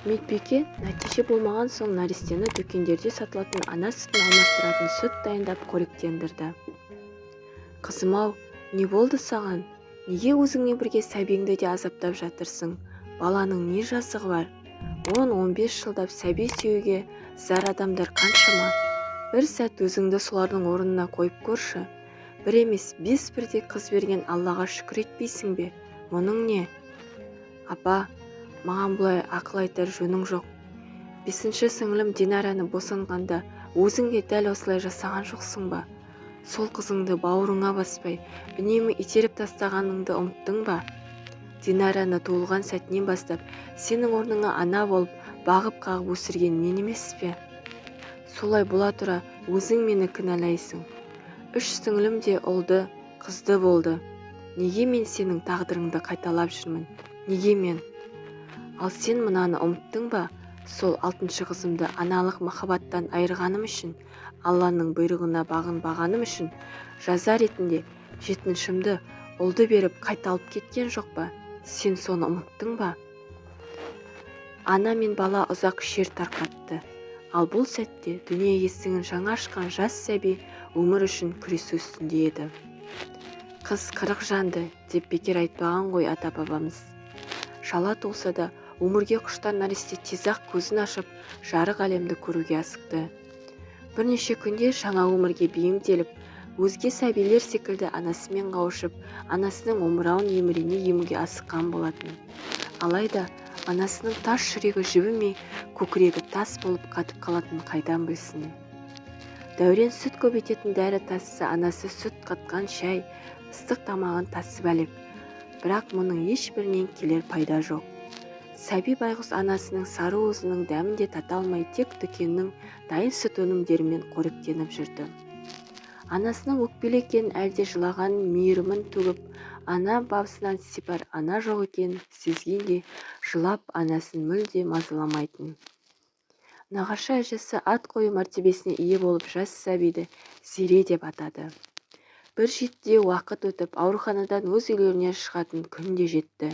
Медбике нәтиже болмаған соң нәрестені дүкендерде сатылатын ана сүтін алмастыратын сүт дайындап қоректендірді. Қызым-ау, не болды саған? Неге өзіңмен бірге сәбиіңді де азаптап жатырсың? Баланың не жазығы бар? 10-15 жылдап сәби сүюге зар адамдар қаншама? Бір сәт өзіңді солардың орнына қойып көрші. Бір емес, 5 бірдей қыз берген Аллаға шүкір етпейсің бе? Мұның не? Апа, маған бұлай ақыл айтар жөнің жоқ. 5-ші сіңілім Динараны босанғанда өзің де дәл осылай жасаған жоқсың ба? Сол қызыңды бауырыңа баспай, үнемі итеріп тастағаныңды ұмыттың ба? Динараны туылған сәтінен бастап сенің орныңа ана болып, бағып-қағып өсірген мен емес пе? Солай бола тұра өзің мені кінәлайсың. 3 сіңілім де ұлды, қызды болды. Неге мен сенің тағдырыңды қайталап жүрмін? Неге мен? Ал сен мынаны ұмыттың ба? Сол 6-шы қызымды аналық махаббаттан айырғаным үшін, Алланың бұйрығына бағынбағаным үшін жаза ретінде 7-шімді ұлды беріп қайта алып кеткен жоқ па? Сен соны ұмыттың ба? Ана мен бала ұзақ шер тарқатты. Ал бұл сәтте дүние есігін жаңа ашқан жас сәби өмір үшін күресу үстінде еді. Қыз 40 жанды деп бекер айтпаған ғой ата-бабамыз. Шала туылса да өмірге құштар нәресте тез-ақ көзін ашып, жарық әлемді көруге асықты. Бірнеше күнде жаңа өмірге бейімделіп, өзге сәбилер секілді анасымен қауышып, анасының омырауын емірене емуге асыққан болатын. Алайда анасының тас жүрегі жібімей, көкірегі тас болып қатып қалатынын қайдан білсін. Дәурен сүт көбейтетін дәрі тасыса, анасы сүт қатқан шай, ыстық тамағын тасып әлек. Бірақ мұның ешбірінен келер пайда жоқ. Сәби байғұс анасының сары уызының дәмін де тата алмай, тек дүкеннің дайын сүт өнімдерімен қоректеніп жүрді. Анасының өкпелі екенін әлде жылаған мейірімін төгіп, ана басынан сипар ана жоқ екенін сезгендей жылап анасын мүлде мазаламайтын. Нағашы әжесі ат қою мәртебесіне ие болып жас сәбиді Зере деп атады. Бір жетіде уақыт өтіп, ауруханадан өз үйлеріне шығатын күн де жетті.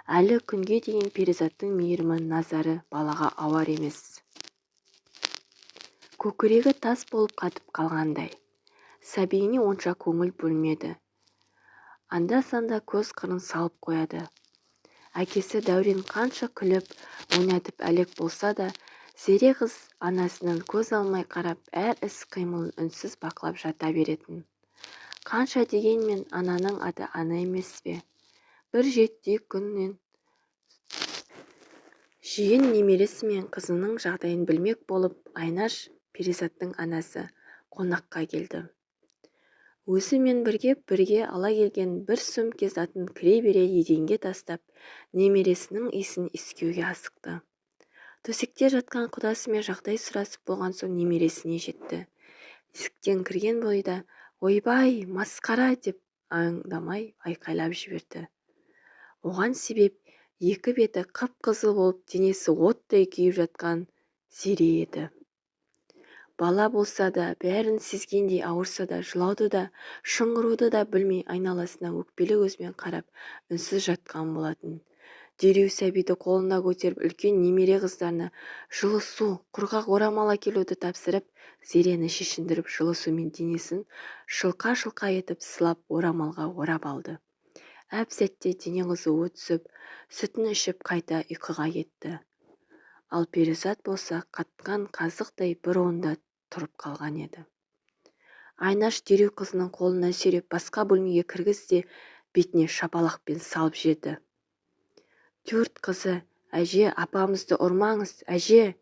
Әлі күнге дейін перизаттың мейірімі назары балаға ауар емес. Көкірегі тас болып қатып қалғандай. Сәбиіне онша көңіл бөлмеді. Анда-санда көз қырын салып қояды. Әкесі Дәурен қанша күліп, ойнатып әлек болса да, Зере қыз анасынан көз алмай қарап, әр іс қимылын үнсіз бақылап жата беретін. Қанша дегенмен ананың аты ана емес пе? Бір жетідей күннен жиен немересі мен қызының жағдайын білмек болып, Айнаш Перизаттың анасы қонаққа келді. Өзімен бірге ала келген бір сөмке затын кіре бере еденге тастап, немересінің иісін иіскеуге асықты. Төсекте жатқан құдасымен жағдай сұрасып болған соң немересіне жетті. Есіктен кірген бойда «Ойбай, масқара!» деп аңдамай айқайлап жіберді. Оған себеп екі беті қып-қызыл болып денесі оттай күйіп жатқан Зере еді. Бала болса да, бәрін сезгендей ауырса да, жылауды да, шыңғыруды да білмей айналасына өкпелі көзбен қарап, үнсіз жатқан болатын. Дереу сәбиді қолына көтеріп, үлкен немере қыздарына жылы су, құрғақ орамал әкелуді тапсырып, Зерені шешіндіріп, жылы сумен денесін шылқа-шылқа етіп сылап орамалға орап алды. Әп-сәтте дене қызуы түсіп, сүтін ішіп қайта ұйқыға кетті. Ал Перизат болса қатқан қазықтай бір орында тұрып қалған еді. Айнаш дереу қызының қолынан сүйреп басқа бөлмеге кіргізді де бетіне шапалақпен салып жеді. 4 қызы «Әже, апамызды ұрмаңыз, әже,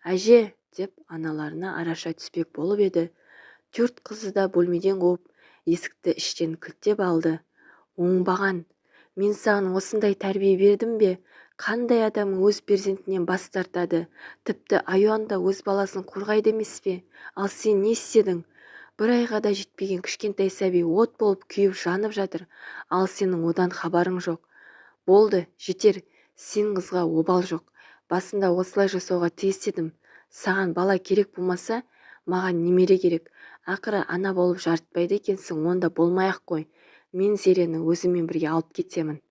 әже!» деп аналарына араша түспек болып еді. 4 қызы да бөлмеден қуып, есікті іштен кілттеп алды. Оңбаған, мен саған осындай тәрбие бердім бе? Қандай адам өз перзентінен бас тартады? Тіпті аюан да өз баласын қорғайды емес пе? Ал сен не істедің? Бір айға да жетпеген кішкентай сәби от болып күйіп жанып жатыр, ал сенің одан хабарың жоқ. Болды, жетер, сен қызға обал жоқ. Басында осылай жасауға тиіс едім. Саған бала керек болмаса, маған немере керек. Ақыры ана болып жарытпайды екенсің, онда болмай-ақ қой. Мен Зерені өзіммен бірге алып кетемін.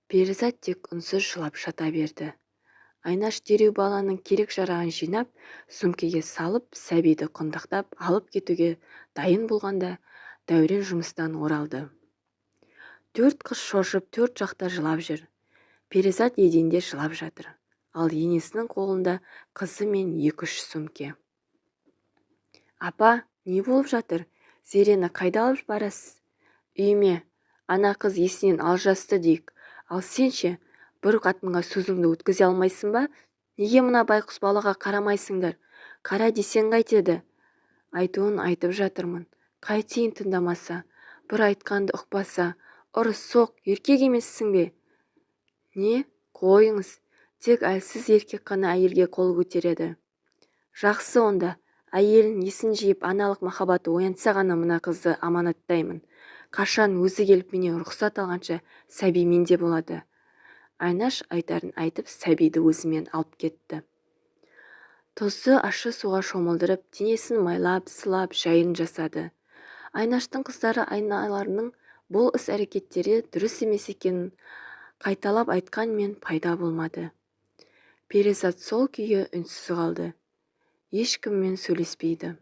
Перизат тек үнсіз жылап жата берді. Айнаш дереу баланың керек-жарағын жинап, сөмкеге салып, сәбиді құндақтап алып кетуге дайын болғанда, Дәурен жұмыстан оралды. 4 қыз шошып, 4 жақта жылап жүр. Перизат еденде жылап жатыр. Ал енесінің қолында қызы мен 2-3 сөмке. Апа, не болып жатыр? Зерені қайда алып барасыз? Үйіме. Ана қыз есінен алжасты дейік. Ал сен ше, бір қатынға сөзіңді өткізе алмайсың ба? Неге мына байқұс балаға қарамайсыңдар? Қара десең қайтеді? Айтуын айтып жатырмын. Қайтейін тыңдамаса, бір айтқанды ұқпаса, ұрыс соқ, еркек емессің бе? Не, қойыңыз, тек әлсіз еркек қана әйелге қол көтереді. Жақсы онда, әйелін есін жиып аналық махаббаты оянса ғана мына қызды аманаттаймын. Қашан өзі келіп менен рұқсат алғанша сәби менде болады. Айнаш айтарын айтып сәбиді өзімен алып кетті. Тұзды ащы суға шомылдырып, денесін майлап, сылап, жайын жасады. Айнаштың қыздары айналарының бұл іс-әрекеттері дұрыс емес екенін қайталап айтқанмен пайда болмады. Перизат сол күйі үнсіз қалды. Ешкіммен сөйлеспейді.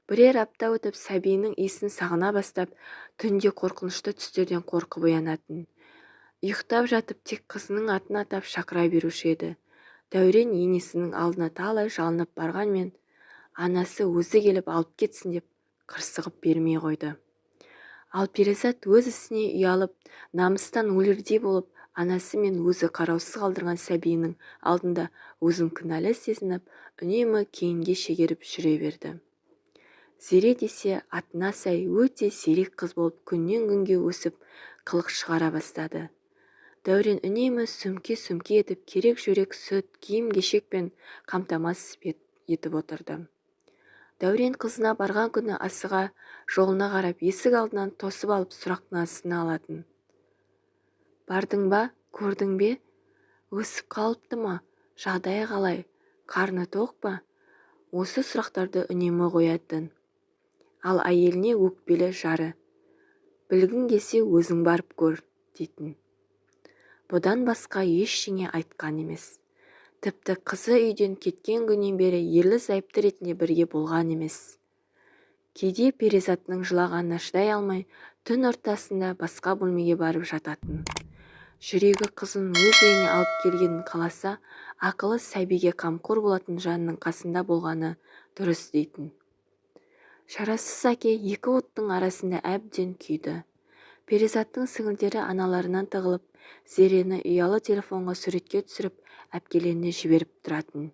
Бірер апта өтіп сәбиінің иісін сағына бастап, түнде қорқынышты түстерден қорқып оянатын. Ұйықтап жатып тек қызының атын атап шақыра беруші еді. Дәурен енесінің алдына талай жалынып барғанмен, анасы өзі келіп алып кетсін деп қырсығып бермей қойды. Ал Перизат өз ісіне ұялып, намыстан өлердей болып, анасы мен өзі қараусыз қалдырған сәбиінің алдында өзін кінәлі сезініп, үнемі кейінге шегеріп жүре берді. Зере десе атына сай өте зерек қыз болып күннен күнге өсіп, қылық шығара бастады. Дәурен үнемі сөмке-сөмке етіп керек-жүрек сүт, киім-кешекпен қамтамасыз етіп отырды. Дәурен қызына барған күні асыға жолына қарап есік алдынан тосып алып сұрақтың астына алатын. Бардың ба, көрдің бе? Өсіп қалыпты ма? Жағдайы қалай? Қарны тоқ па? Осы сұрақтарды үнемі қоятын. Ал әйеліне өкпелі жары. Білгің келсе өзің барып көр, дейтін. Бұдан басқа ештеңе айтқан емес. Тіпті қызы үйден кеткен күннен бері ерлі-зайыпты ретінде бірге болған емес. Кейде Перизатның жылағанына шыдай алмай, түн ортасында басқа бөлмеге барып жататын. Жүрегі қызын өз үйіне алып келгенін қаласа, ақылы сәбиге қамқор болатын жанның қасында болғаны дұрыс дейтін. Шарасыз әке екі оттың арасында әбден күйді. Перизаттың сіңілдері аналарынан тығылып, Зерені ұялы телефонға суретке түсіріп, әпкелеріне жіберіп тұратын.